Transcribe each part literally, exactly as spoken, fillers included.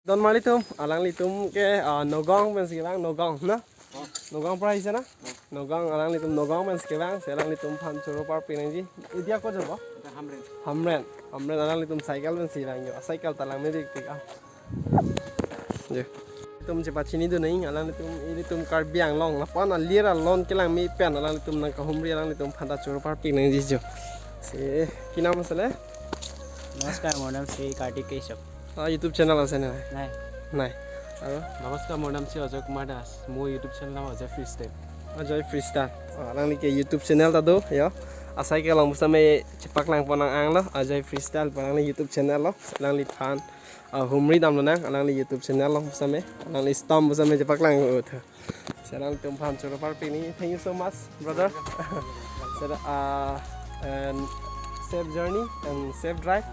Don marlitum, alanglitum ke, ah, Nagaon pensi kevang, Nagaon, na? Nagaon pra isi na? Nagaon, alanglitum Nagaon pensi kevang, si alanglitum aphan choro parpik nangji. Idia ko jabo? Hamren. Hamren, Hamren alanglitum cycle pensi vang jo. Cycle ta langmepikpik ah. Jo. Itum chepachinidun nang, alanglitum, ilitum Karbi Anglong lapu-an alir alon kelangme pen alanglitum nangkahumri, alanglitum aphan ta choro parpik nangji jo. Si, কি নাম আছিলে? নমস্কাৰ, মোৰ নাম শ্ৰী কাৰ্তিক Keshav. Ah, YouTube channel আছে নে নাই? নাই। নাই। আৰু? নমস্কাৰ, মোৰ নাম শ্ৰী অজয় কুমাৰ দাস। মোৰ YouTube channel নাম Ajay free style. Ajoy Freestyle. Ah, alangli ke YouTube channel ta do, ya. Asai ke along pusitame chepaklangpon nang-anglo, Ajoy Freestyle pu alangli YouTube channel lo. Alangliphan, ah, humri damlonang, alangli YouTube channel lo pusitame. Alangli stam pusitame chepaklang-o tha. Si alanglitum aphan choro parpik nangji. Thank you so much, brother. Sir, uh, and safe journey and safe drive.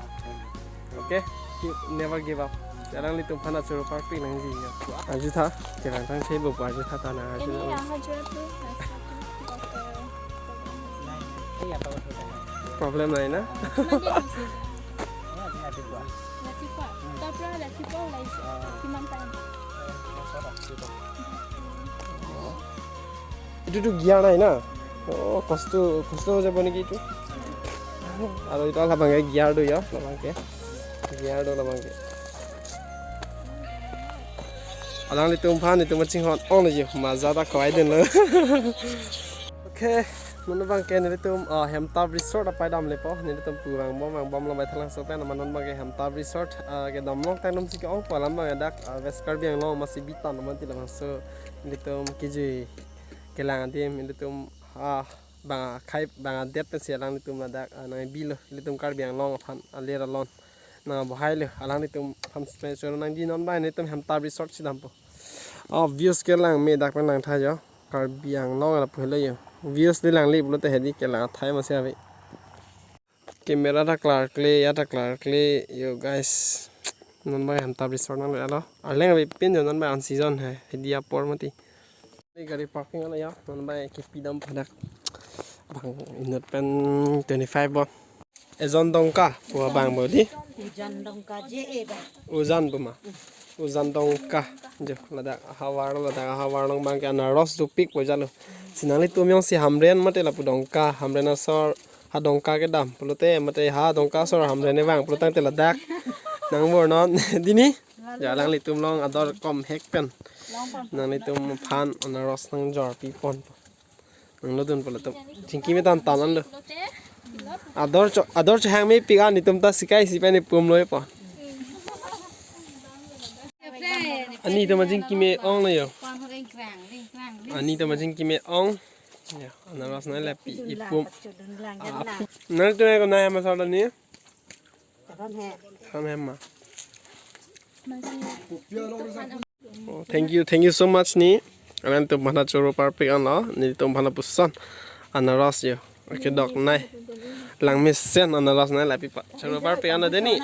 Okay, keep, never give up. Si alanglitum aphan ta choro parpik nangji ya. Arjutha, kelang tang thebo arjutha ta nang arju. Ini yang hajat tu, problem nai na? Nanti masih. Nanti pak. Tapi ada tipe lain. Kiman time. Itu tu gear nai na? Oh, kosto, kosto ho jabo niki itu. Aro itu labang ke gear do ya, labang ke. Gear do labang ke. Alanglitum aphan itum chinghon-ong ji, maza ta kawai dunlo. Okay, non abang ke nelitum, ah, Hemtap Resort apai damlepo, nelitum pu vangbom, vangbom lo bai thalangso pen, amat non abang ke Hemtap Resort, ah, kedam along tangdamsi ke-ongpo alam abang dak, ah, West Karbi Anglong masi bitan amat ti labangso nelitum kejui kelang adim, nelitum, ah, bang akhei bang adet pensi alanglitum ladak, ah, nangbilo, ilitum Karbi Anglong aphan alir alon nangbohailo, alanglitum aphan special nangji, non abang nelitum Hemtap Resort si dampo. Oh, views kelang me dak pen langtha jo. Karbi Anglong lapu helo jo. Views di langli pulote hedi kelang athai masi ave. Camera ta klarkle, ya ta klarkle, yo guys. Non abang Hemtap Resort nanglelo. Arleng avepin jo, non abang unseason he, hedi apor mati. Ini gari parking ala ya, non abang kipi dam padak. Bang inut pen twenty-five bo. Ejon dongka, pu abang bo di. Ujan dongka je e ba. Ujan pu ma. Ujan dongka. Jo, ladak ahavar, ladak ahavar along abang ke anaros dopikpo jalo. Si nanglitum jongsi Hamren mate lapu dongka, Hamren asor ha dongka kedam pulote, mate ha dongka asor Hamren vang pulo tangte ladak nang bornon dini. Ja, alanglitum along ador komhek pen nanglitum aphan anaros nangjorpipon. Nanglo dun pulo tum. Jingki me tan tan lo. Ador cho, ador cho hang mepik an, itum ta sikai si pen ipum lo po. Ani itum ajingki me-ong lo jo. Ani itum ajingki me-ong. Ya, anaros nanglepi ipum. Ah, nangtum eko nai ama sar ni. Ham hem ma. Oh, thank you, thank you so much ni. Alanglitum aphan ta choro parpik anlo, nelitum aphan lapuson anaros jo. Okay, dok nai. Langmesen anaros nanglepipo. Choro parpik anlo deni.